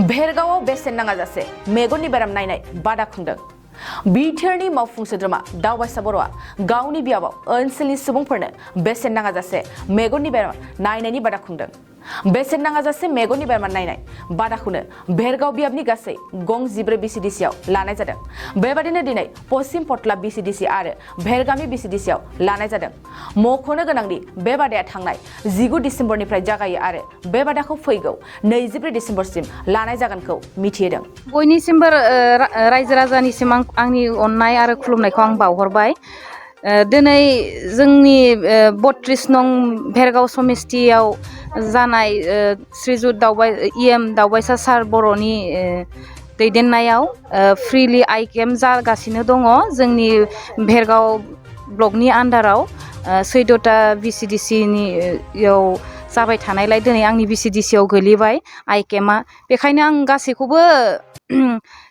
भेरगावआव बेसेन नाङाजासे मेगननि बेराम नायनाय बादा खुंदों। बिटिआरनि मावफुं सोद्रोमा दावबायसा बर'आ गावनि बियाबाव ओनसोलनि सुबुंफोरनो बेसेन नाङाजासे मेगननि बेराम नायनायनि बादा खुंदों। बेसेन नाङाजासे मेगननि बेराम नायनाय बादाखौनो भेरगाव बियाबनि गासै गं 14 बिसिडिसिआव लानाय जादों। बेबादिनो दिनै पश्चिम पटला बिसिडिसि आरो भेरगामि बिसिडिसिआव लानाय जादों। मख'नो गोनांदि बे बादाया थांनाय 19 डिसेम्बरनिफ्राय जागायो आरो बे बादाखौ फैगौ 24 डिसेम्बरसिम लानाय जागोनखौ मिथिहोदों। बयनिसिमबो रायजो राजानिसिम आंनि अननाय आरो खुलुमनायखौ आं बावहरबाय। दिनै जोंनि 32 नं भेरगाव समिस्थियाव जानाय श्रीजुत दावबायसा सार बर'नि दैदेननायाव फ्रिलि आइ केम्प जागासिनो दङ। जोंनि भेरगाव ब्लकनि आन्डाराव 14टा बिसिडिसिनियाव जाबाय थानायलाय दिनै आंनि बिसिडिसियाव गोलैबाय आइ केम्पआ। बेखायनो आं गासैखौबो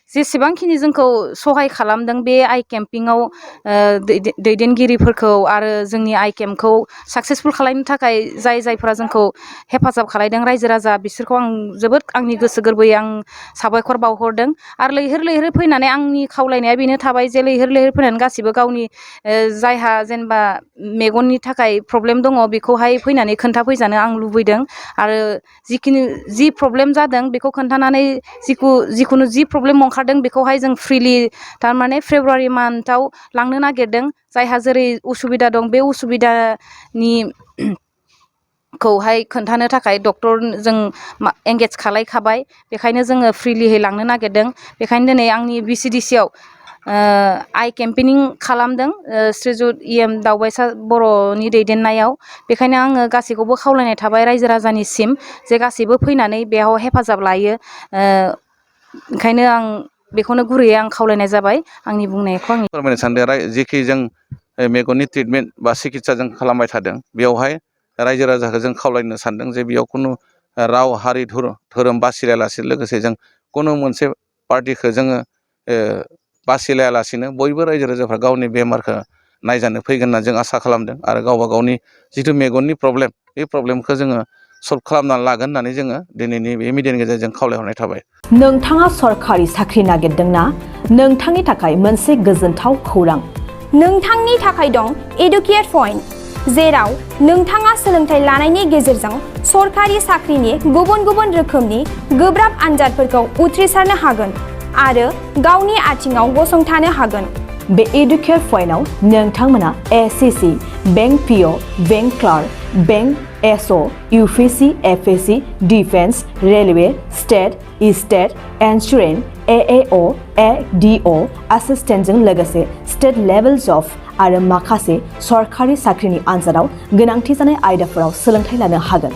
जेसेबांखिनि जोंखौ सहाय खालामदों बे आइ केम्पिंआव दैदेनगिरिफोरखौ आरो जोंनि आइ केम्पखौ साक्सेसफुल खालामनो थाखाय जायफोरा जोंखौ हेफाजाब खालामदों रायजो राजा बिसोरखौ आं जोबोद आंनि गोसो गोरबोयै आं साबायखर बावहरदों। आरो लैहोर फैनानै आंनि खावलायनाया बेनो थाबाय जे लैहोर फैनानै गासिबो गावनि जायहा जेनेबा मेगननि थाखाय प्रब्लेम दङ बेखौहाय फैनानै खोन्थाफैजानो आं लुबैदों। आरो जि प्रब्लेम जादों बेखौ खोन्थानानै जिखुनु जि प्रब्लेम ओंखारदों बेखौहाय जों फ्रिलि थारमाने फेब्रुवारि मान्थआव लांनो नागिरदों। जायहा जेरै उसुबिदा दं बे उसुबिदानि खौहाय खोन्थानो थाखाय डक्टर जों एंगेज खालायखाबाय। बेखायनो जोङो फ्रिलिहै लांनो नागिरदों। बेखायनो दिनै आंनि बिसिडिसियाव आइ केम्पेनिं खालामदों श्रीजुत दावबायसा बर'नि दैदेननायाव। बेखायनो आङो गासैखौबो खावलायनाय थाबाय रायजो राजानिसिम जे गासैबो फैनानै बेयाव हेफाजाब लायो। ओंखायनो आं बेखौनो गुरैयै आं खावलायनाय जाबाय। आंनि बुंनायखौ आं फोरमायनो सानदों जेखि जों मेगननि ट्रिटमेन्ट बा सिकित्सा जों खालामबाय थादों बेयावहाय रायजो राजाखौ जों खावलायनो सानदों जे बेयाव खुनु राव हारि धोरोम बासिलायालासे लोगोसे जों खुनु मोनसे पार्टिखौ जोङो बासिलायालासिनो बयबो रायजो राजाफ्रा गावनि बेमारखौ नायजानो फैगोन होनना जों आसा खालामदों। आरो गावबा गावनि जिथु मेगननि प्रब्लेम बे प्रब्लेमखौ जोङो सल्भ खालामनानै लागोन होननानै जोङो दिनैनि बे मिडियानि गेजेरजों खावलायहरनाय थाबाय। नोंथाङा सरखारि साख्रि नागिरदोंना? नोंथांनि थाखाय मोनसे गोजोनथाव खौरां। नोंथांनि थाखाय दं एडुकेट पइन्ट, जेराव नोंथाङा सोलोंथाइ लानायनि गेजेरजों सरखारि साख्रिनि गुबुन गुबुन रोखोमनि गोब्राब आनजादफोरखौ उथ्रिसारनो हागोन आरो गावनि आथिङाव गसंथानो हागोन। बे एडुकेट पइन्टआव नोंथांमोना SSC, bank PO, bank clerk, bank SO, UPSC, FSC, defence, railway, state insurance, AAO, ADO एसिस्टेन्टजों लोगोसे स्टेट लेभेल जब आरो माखासे सरखारि साख्रिनि आनजादाव गोनांथि जानाय आयदाफोराव सोलोंथाइ लानो हागोन।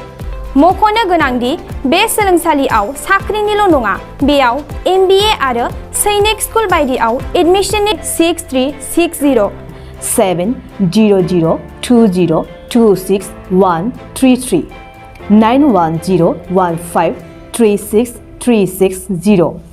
मख'नो गोनांदि बे सोलोंसालियाव साख्रिनिल' नङा, बेयाव MBA आरो सैनिक स्कुल बायदियाव एडमिशननि 6360 70020261133 91015363660